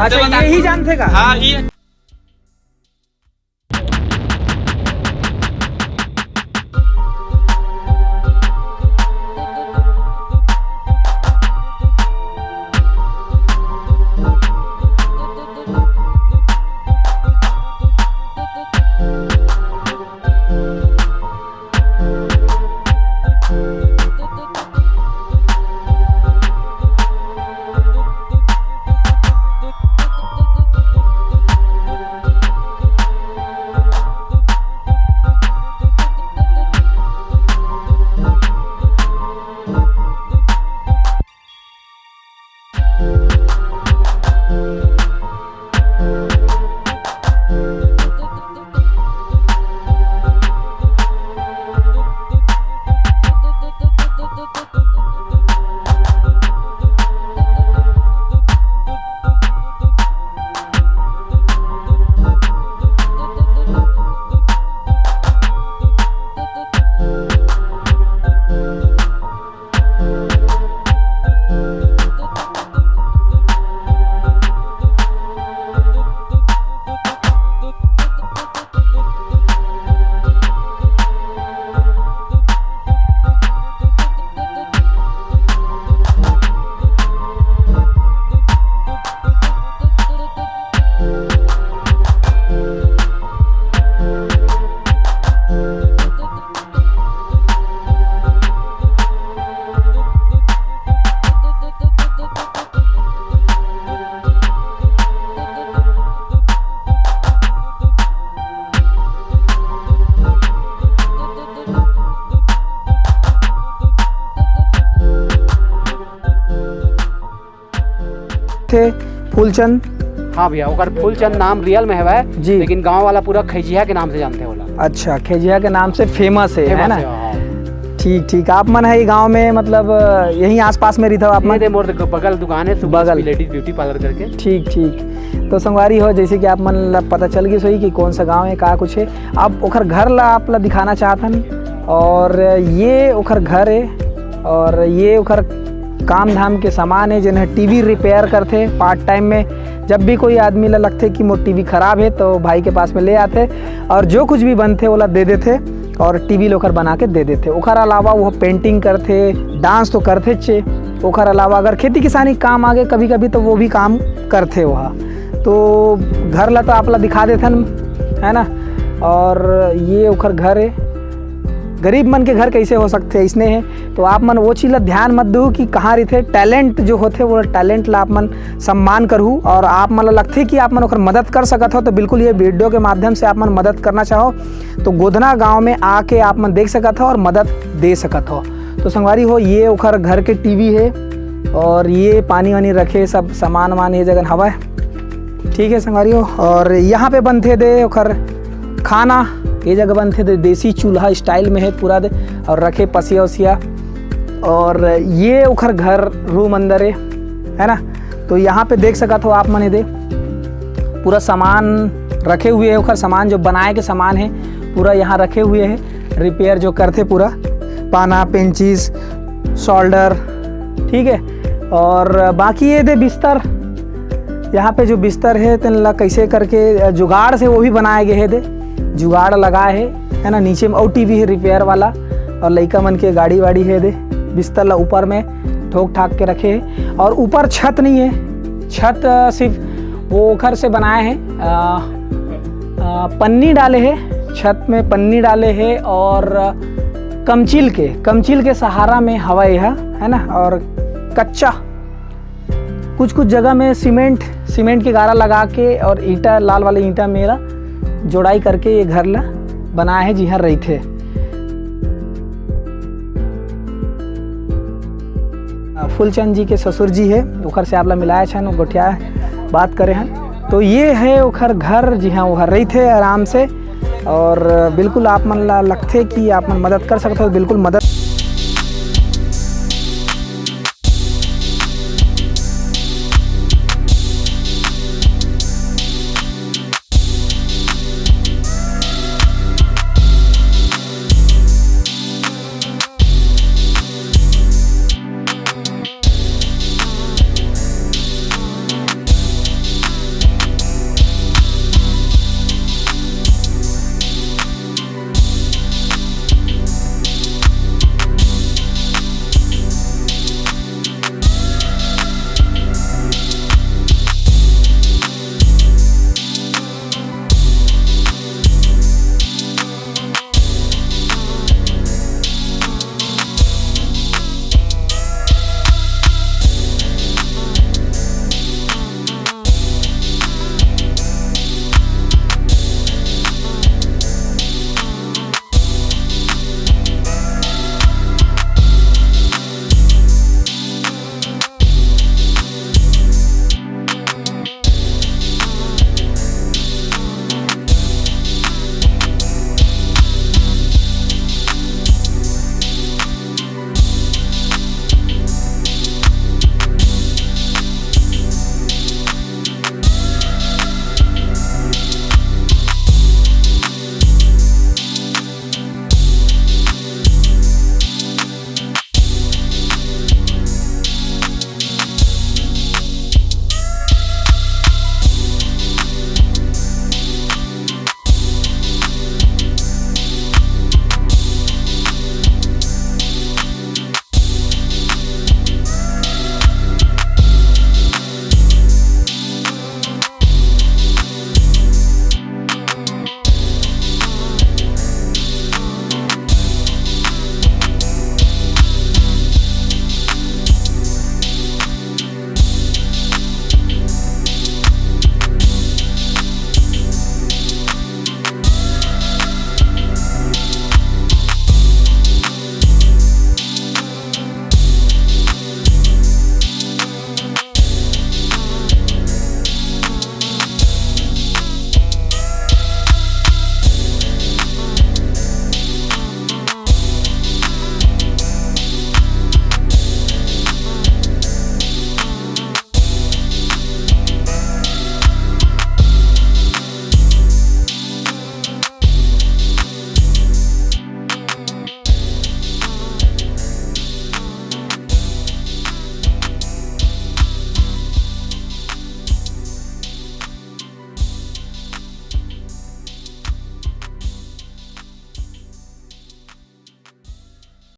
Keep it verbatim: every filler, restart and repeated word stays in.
अच्छा, ये ही जानथे का? हाँ, ये। थे फूलचंद। हाँ भैया, ओकर फूलचंद नाम रियल में हवय जी। लेकिन गांव वाला पूरा खैजिया के नाम से जानथे ओला। अच्छा, खैजिया के नाम से फेमस है, है ना? है, हाँ। ठीक, ठीक। आप मन है ये गांव में, मतलब, यहीं आसपास में रहिथव आप ये मन? दे मोर बगल दुकान है, सुभाष बगल। लेडीज ब्यूटी पार्लर करके। ठीक, ठीक। तो संगवारी हो, जैसे कि आप मन ला पता चल गई सही कि कौन सा गांव है, का कुछ है। अब ओखर घर ला आप ला दिखाना चाहत हन, और ये ओखर घर है, और ये ओखर काम धाम के सामान है, जेन ह टीवी रिपेयर करथे पार्ट टाइम में। जब भी कोई आदमी ला लगथे कि मोर टीवी खराब है, तो भाई के पास में ले आथे और जो कुछ भी बनथे, ओला दे देथे और टीवी ल ओखर बना के दे देथे। ओखर अलावा वो पेंटिंग करथे, डांस तो करथेच हे, ओखर अलावा अगर खेती किसानी के काम आगे कभी-कभी, तो वो भी काम करथे ओहा। तो घर ला तो आप ला दिखा देथन, है ना? और ये ओखर घर है। गरीब मन के घर कैसे हो सकथे, इसने है। तो आप मन वो चीज ला ध्यान मत दू कि कहाँ रहिथे। टैलेंट जो होथे, वो टैलेंट ला आप मन सम्मान करहू, और आप मन ला लगथे कि आप मन ओखर मदद कर सकत हो, तो बिल्कुल ये वीडियो के माध्यम से आप मन मदद करना चाहो, तो गोधना गांव में आके आप मन देख सकत हो और मदद दे सकत हो। तो संगवारी हो, ये ओखर घर के टीवी है, और ये पानी वानी रखे सब सामान वामान ये जगह हवय। ठीक है संगवारी हो, और यहाँ पे बनथे दे ओखर खाना, ये जगह बनथे दे देसी चूल्हा स्टाइल में है पूरा दे, और रखे पसिया उसिया। और ये ओखर घर रूम अंदर है, है ना? तो यहाँ पे देख सकत हो आप मन, ये दे पूरा सामान रखे हुए है, ओखर सामान जो बनाए के सामान है पूरा यहाँ रखे हुए है, रिपेयर जो करथे पूरा, पाना, पेंचिस, शोल्डर, ठीक है। और बाकी ये दे बिस्तर, यहाँ पे जो बिस्तर है तेन ला कैसे करके जुगाड़ से वो भी बनाए गए है दे, जुगाड़ लगाए है, है ना। नीचे में और टीवी है रिपेयर वाला, और लइका मन के गाड़ी वाड़ी है दे, बिस्तर ला ऊपर में ठोक ठाक के रखे है। और ऊपर छत नहीं है, छत, अ, सिर्फ वो ओखर से बनाए है, अ, अ, पन्नी डाले है, छत में पन्नी डाले है, और कमचील के, कमचील के सहारा में हवय एहा, है ना। और कच्चा कुछ कुछ जगह में सीमेंट, सीमेंट के गारा लगा के और ईंटा, लाल वाले ईंटा मेरा जोड़ाई करके ये घर ला बनाए है, जिहां रहिथे। फूलचंद जी के ससुर जी है, ओकर से आप ला मिलाए छन, गोठिया बात करे हन। तो ये है ओखर घर, जिहां वो रहिथे आराम से। और बिल्कुल आप मन ला लगथे कि आप मन मदद कर सकत हो, बिल्कुल मदद।